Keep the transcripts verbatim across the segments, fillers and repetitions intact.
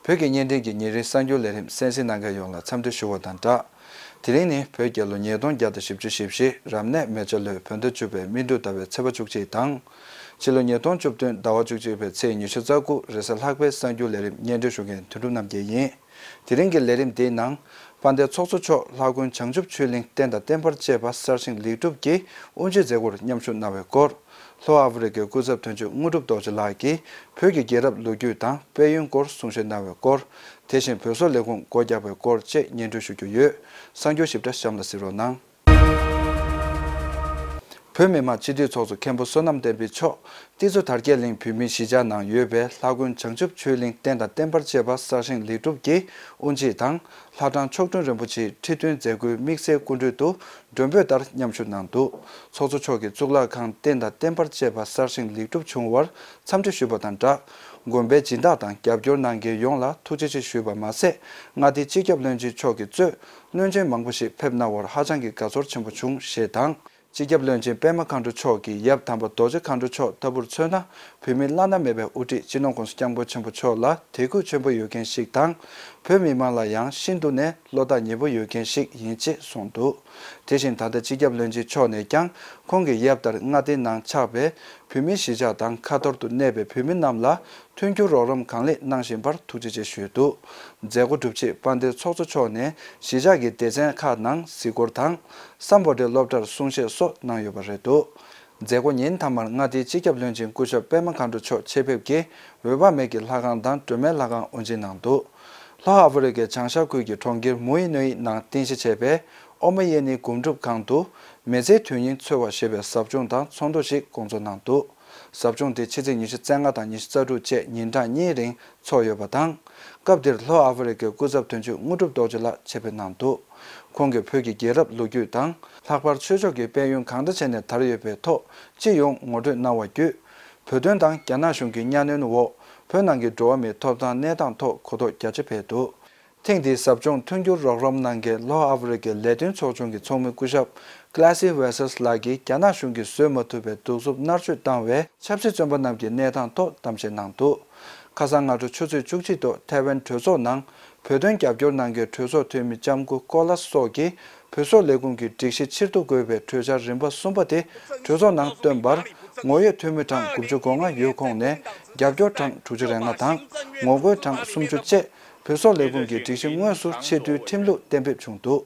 བོད་ཀྱི་བརྙན་འཕྲིན་གྱི་ཉིན་རེའི་གསར་འགྱུར་ལས་རིམ་གསན་གཟིགས་གནང་མཁན་ཡོངས་ལ་འཚམས་འདྲི་ཞུ་བ་དང་སྦྲགས། དེ་རིང་ནི་བོད་རྒྱལ་ལོ་ཉིས་སྟོང་བརྒྱ་དང་བཞི་བཅུ་ཞེ་བཞི་རབ་གནས་མེ་བྱ་ལོའི་བོད་ཟླ་བཅུ་པའི་སྨིན་དྲུག་ཟླ་བའི་ཚེས་པ་བཅུ་གཅིག་དང་། ཕྱི་ལོ་ཉིས་སྟོང་བཅུ་བདུན་ཟླ་བ་བཅུ་གཅིག་པའི་ཚེས་ཉི་ཤུ་རྩ་དགུ་རེས་གཟའ་ལྷག་པའི་གསར་འགྱུར་ལས་རིམ་སྙན་སྒྲོན་ཞུ་མཁན་དོན་གྲུབ་རྣམ་རྒྱལ་ཡིན། དེ་རིང་གི་ལས་རིམ་འདིའི་ནང་། དཔལ་ལྡན་ཚོགས་གཙོ་མཆོག་ལྷ་དགོན་བྱང་ཆུབ་ཆོས་གླིང་རྟེན་དང་བརྟེན་པར་བཅས་པ་གསར་བཞེངས་ལེགས་གྲུབ་ཀྱི་དབུ་འབྱེད་མཛད་སྒོར་མཉམ་ཞུགས་གནང་བའི་སྐོར། ལྷོ་ཨ་ཧྥེ་རི་ཁའི་སྐུ་ཚབ་དོན་གཅོད་དངོས་གྲུབ་རྡོ་རྗེ་ལགས་ཀྱིས་བོད་ཀྱི་རྒྱལ་རབས་ལོ་རྒྱུས་དང་དཔལ་ཡོན་སྐོར་གསུང་བཤད་གནང་བའི་སྐོར། དེ་བཞིན་བོད་སོག་ལས་ཁུངས་སྒོ་རྒྱག་པའི་སྐོར་བཅས་སྙན་སྒྲོན་ཞུ་རྒྱུ་ཡོད། གསར་འགྱུར་ཞིབ་ཕྲ་གཤམ་ལ་གཟིགས་རོགས་གནང་། བོད་མི་མང་སྤྱི་འཐུས་ཚོགས་གཙོ་མཁན་པོ་བསོད་ནམས་བསྟན་འཕེལ་མཆོག་ཏི་ཛོ་དར་རྒྱས་གླིང་བོད་མིའི་གཞིས་ཆགས་ནང་ཡོད་པའི་ལྷ་དགོན་བྱང་ཆུབ་ཆོས་གླིང་རྟེན་དང་བརྟེན་པར་བཅས་པ་གསར་བཞེངས་ལེགས་གྲུབ་ཀྱི་དབུ་འབྱེད་དང་། ལྷ་གྲྭ་མཆོག་སྤྲུལ་རིན་པོ་ཆེའི་ཁྲི་སྟོན་མཛད་སྒོའི་དམིགས་བསལ་སྐུ་མགྲོན་དུ་མགྲོན་འབོད་ལྟར་མཉམ་ཞུགས་གནང་འདུག་ཚོགས་གཙོ་མཆོག་གིས་གཙུག་ལག་ཁང་རྟེན་དང་བརྟེན་པར་བཅས་པ་གསར་བཞེངས་ལེགས་གྲུབ་བྱུང་བར་འཚམས་འདྲི་ཞུས་པ་དང་སྦྲགས། དགོན་པའི་སྦྱིན་བདག་དང་རྒྱབ་སྐྱོར་གནང་མཁན་ཡོངས་ལ་ཐུགས་རྗེ་ཆེ་ཞུས་པ་མ་ཟད། མངའ་སྡེའི་སྤྱི་ཁྱབ་བློན་ཆེན་མཆོག་གིས་གཙོས་བློན་ཆེན་མང་པོ་ཞིག་ཕེབས་གནང་བར་ཧ་ཅང་གི་དགའ་ཚོར་ཆེན་པོ་བྱུང་ཞེས་དང་། སྤྱི་ཁྱབ་བློན་ཆེན་པད་མ་མཁའ་འགྲོ་མཆོག་གིས་ཡབ་དམ་པ་རྡོ་རྗེ་མཁའ་འགྲོ་མཆོག་ལྟ་བུར་མཚོན་ན། བོད་མིའི་བླ་ན་མེད་པའི་དབུ་ཁྲིད་སྤྱི་ནོར་༸གོང་ས་༸སྐྱབས་མགོན་ཆེན་པོ་མཆོག་ལ་དད་གུས་ཆེན་པོ་ཡོད་མཁན་ཞིག་དང་། བོད་མི་མང་ལ་ཡང་ཤིན་ཏུ་ནས་བློ་ཐག་ཉེ་པོ་ཡོད་མཁན་ཞིག་ཡིན་ཅེས་གསུངས་འདུག་དེ་བཞིན་ད་ལྟ་སྤྱི་ཁྱབ་བློན་ཆེན་མཆོག་ནས་ཀྱང་ཁོང་གི་ཡབ་ལྟར་མངའ་སྡེའི་ནང་ཆགས་པའི་བོད་མིའི་གཞིས་ཆགས་དང་ཁ་ཐོར་དུ་གནས་པའི་བོད་མི་རྣམས་ལ་མཐུན་འགྱུར་རོགས་རམ་གང་ལེགས་གནང་བཞིན་པར་ཐུགས་རྗེ་ཆེ་ཞུས་འདུག་མཛད་སྒོ་གྲུབ་རྗེས་དཔལ་ལྡན་ཚོགས་གཙོ་མཆོག་ནས་གཞིས་ཆགས་ཀྱི་སྡེ་ཚན་ཁག་ནང་གཟིགས་སྐོར་དང་། སམ་བྷོ་ཊའི་སློབ་གྲྭར་གསུང་བཤད་སོགས་གནང་ཡོད་པ་རེད་འདུག་མཛད་སྒོ་ཉིན་མཐའ་མར་མངའ་སྡེའི་སྤྱི་ཁྱབ་བློན་ཆེན་སྐུ་ཞབས་པད་མ་མཁའ་འགྲོ་མཆོག་ཆེད་ཕེབས་ཀྱིས་འོད་དཔག་མེད་ཀྱི་ལྷ་ཁང་དང་སྒྲོལ་མའི་ལྷ་ཁང་དབུ་འབྱེད་གནང་འདུག་ལྷོ་ཨ་ཧྥེ་རི་ཁའི་བྱང་ཤར་ཁུལ་གྱི་གྲོང་ཁྱེར་མུའི་ནུའི་ནང་རྟེན་གཞི་བྱས་པའི་ཨོ་མ་ཡེ་ནི་སྒོམ་སྒྲུབ་ཁང་དུ་མི་ཚེའི་དོན་སྙིང་འཚོལ་བ་ཞེས་པའི་ཟབ་སྦྱོང་དང་ཚོགས་འདུ་ཞིག་སྐོང་ཚོགས་གནང་འདུག་ཟབ་སྦྱོང་དེ་ཕྱི་ཚེས་ཉི་ཤུ་རྩ་ལྔ་དང་ཉི་ཤུ་རྩ་དྲུག་བཅས་ཉིན་གྲངས་གཉིས་རིང་ཚོགས་ཡོད་པ་དང་། སྐབས་དེར་ལྷོ་ཨ་ཧྥེ་རི་ཁའི་སྐུ་ཚབ་དོན་གཅོད་དངོས་གྲུབ་རྡོ་རྗེ་ལགས་ཆེད་ཕེབས་གནང་འདུག་ཁོང་གིས་བོད་ཀྱི་རྒྱལ་རབས་ལོ་རྒྱུས་དང་། ལྷག་པར་ཆོས་ཕྱོགས་ཀྱི་དཔལ་ཡོན་གང་འདྲ་བྱས་ནས་དར་ཡོད་པའི་ཐོག་སྤྱི་ཡོངས་ངོ་སྤྲོད་གནང་བ་བརྒྱུད། བོད་དོན་དང་རྒྱ་ནག་གཞུང་གི་གཉའ་གནོན་འོག་བོད་ནང་གི་འགྲོ་བ་མིའི་ཐོབ་ཐང་གནས་སྟངས་ཐོག་གོ་རྟོགས་རྒྱ་ཆེ་འཕེལ་འདུག་ཐེངས་འདིའི་ཟབ་སྦྱོང་མཐུན་འགྱུར་རོགས་རམ་གནང་མཁན་ལྷོ་ཨ་ཧྥེ་རི་ཁའི་ལས་དོན་ཚོགས་ཆུང་གི་ཚོགས་མི་སྐུ་ཞབས་Classy Wessels་ལགས་ཀྱིས་རྒྱ་ནག་གཞུང་གིས་བཟོད་མ་ཐུབ་པའི་གདུག་རྩུབ་མནར་གཅོད་བཏང་བའི་ཆབ་སྲིད་བཙོན་པ་རྣམས་ཀྱི་གནས་སྟངས་ཐོག་གཏམ་བཤད་གནང་འདུག་ཁ་སང་སྔ་དྲོ་ཆུ་ཚོད་བཅུ་གཅིག་ཐོག་ཐའེ་ཝན་གྲོས་ཚོགས་ནང་བོད་དོན་རྒྱབ་སྐྱོར་གནང་མཁན་གྲོས་ཚོགས་འཐུས་མི་ལྕམ་སྐུ་ཀོ་ལཱས་སོགས་ཀྱིས་བོད་སོག་ལས་ཁུངས་ཀྱི་སྒྲིག་གཞི་ཕྱིར་བསྡུ་དགོས་པའི་གྲོས་འཆར་རིམ་པ་གསུམ་པ་དེ་གྲོས་ཚོགས་ནང་བཏོན་པར་ངོ་ཡོད་འཐུས་མི་གྲངས་དགུ་བཅུ་གོ་ལྔ་ཡོད་ཁོངས་ནས་རྒྱབ་སྐྱོར་གྲངས་དྲུག་ཅུ་རེ་ལྔ་དང་ངོ་རྒོལ་གྲངས་སུམ་ཅུ་བཅས་བོད་སོག་ལས་ཁུངས་ཀྱི་སྒྲིག་གཞི་དངོས་སུ་ཕྱིར་བསྡུའི་ཁྲིམས་ལུགས་གཏན་འབེབས་བྱུང་འདུག་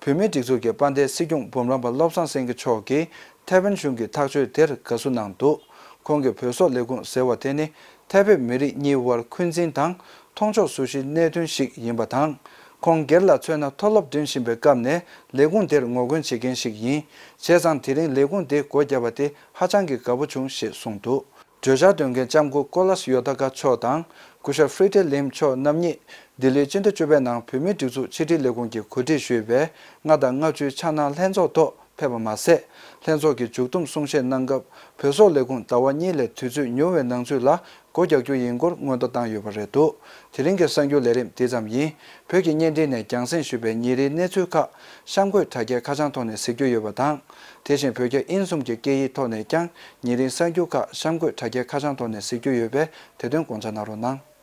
བོད་མིའི་སྒྲིག་འཛུགས་ཀྱི་དཔལ་ལྡན་སྲིད་སྐྱོང་འབུམ་རམས་པ་བློ་བཟང་སེང་གེ་མཆོག་གིས་ཐའེ་ཝན་གཞུང་གི་ཐག་གཅོད་དེར་དགའ་བསུ་གནང་འདུག་ཁོང་གིས་བོད་སོག་ལས་ཁུངས་ཟེར་བ་དེ་ནི་ཐའེ་བོད་མི་རིགས་གཉིས་དབར་འཁོན་འཛིན་དང་མཐོང་ཕྱོགས་སུ་ཞིག་གནད་དོན་ཞིག་ཡིན་པ་དང་། ཁོང་སྒེར་ལ་མཚོན་ན་མཐོ་སློབ་འགྲིམ་བཞིན་པའི་སྐབས་ནས་ལས་ཁུངས་དེར་ངོ་རྒོལ་བྱེད་མཁན་ཞིག་ཡིན། བྱས་ཙང་དེ་རིང་ལས་ཁུངས་དེ་སྒོ་བརྒྱབ་པ་དེ་ཧ་ཅང་གི་དགའ་པོ་བྱུང་ཞེས་གསུངས་འདུག་གྲོས་འཆར་འདོན་མཁན་ལྕམ་སྐུ་ཀོ་ལཱས་ཡོ་ཏ་ཀ་མཆོག་དང་སྐུ་ཞབས་ཧྥི་ཏེ་ལིམ་མཆོག་རྣམ་གཉིས་ལྡི་ལིར་སྤྱི་ཟླ་བཅུ་པའི་ནང་བོད་མིའི་སྒྲིག་འཛུགས་ཕྱི་དྲིལ་ལས་ཁུངས་ཀྱིས་གོ་སྒྲིག་ཞུས་པའི་ལྔ་དང་ལྔ་བཅུའི་འཆར་སྣང་ལྷན་ཚོགས་ཐོག་ཕེབས་པ་མ་ཟད། ལྷན་ཚོགས་ཀྱི་མཇུག་བསྡོམས་གསུང་བཤད་གནང་སྐབས་བོད་སོག་ལས་ཁུངས་ཟླ་བ་གཉིས་ལས་དུས་ཚོད་ཉུང་བའི་ནང་ཚུད་ལ་སྒོ་རྒྱག་རྒྱུ་ཡིན་སྐོར་སྔོན་བརྡ་བཏང་ཡོད་པ་རེད་འདུག་དེ་རིང་གི་གསར་འགྱུར་ལས་རིམ་འདི་ཙམ་ཡིན། བོད་ཀྱི་བརྙན་འཕྲིན་ནས་རྒྱང་སྲིང་ཞུས་པའི་ཉིན་རེའི་གནས་ཚུལ་ཁག་གཤམ་འཁོད་དྲ་རྒྱའི་ཁ་བྱང་ཐོག་ནས་གཟིགས་རྒྱུ་ཡོད་པ་དང་། དེ་བཞིན་བོད་རྒྱ་དབྱིན་གསུམ་གྱི་སྐད་ཡིག་ཐོག་ནས་ཀྱང་ཉིན་རེའི་གསར་འགྱུར་ཁག་གཤམ་འཁོད་དྲ་རྒྱའི་ཁ་བྱང་ཐོག་ནས་གཟིགས་རྒྱུ་ཡོད་པས་དེ་དོན་དགོངས་འཇགས་གནང་རོགས་གནང་།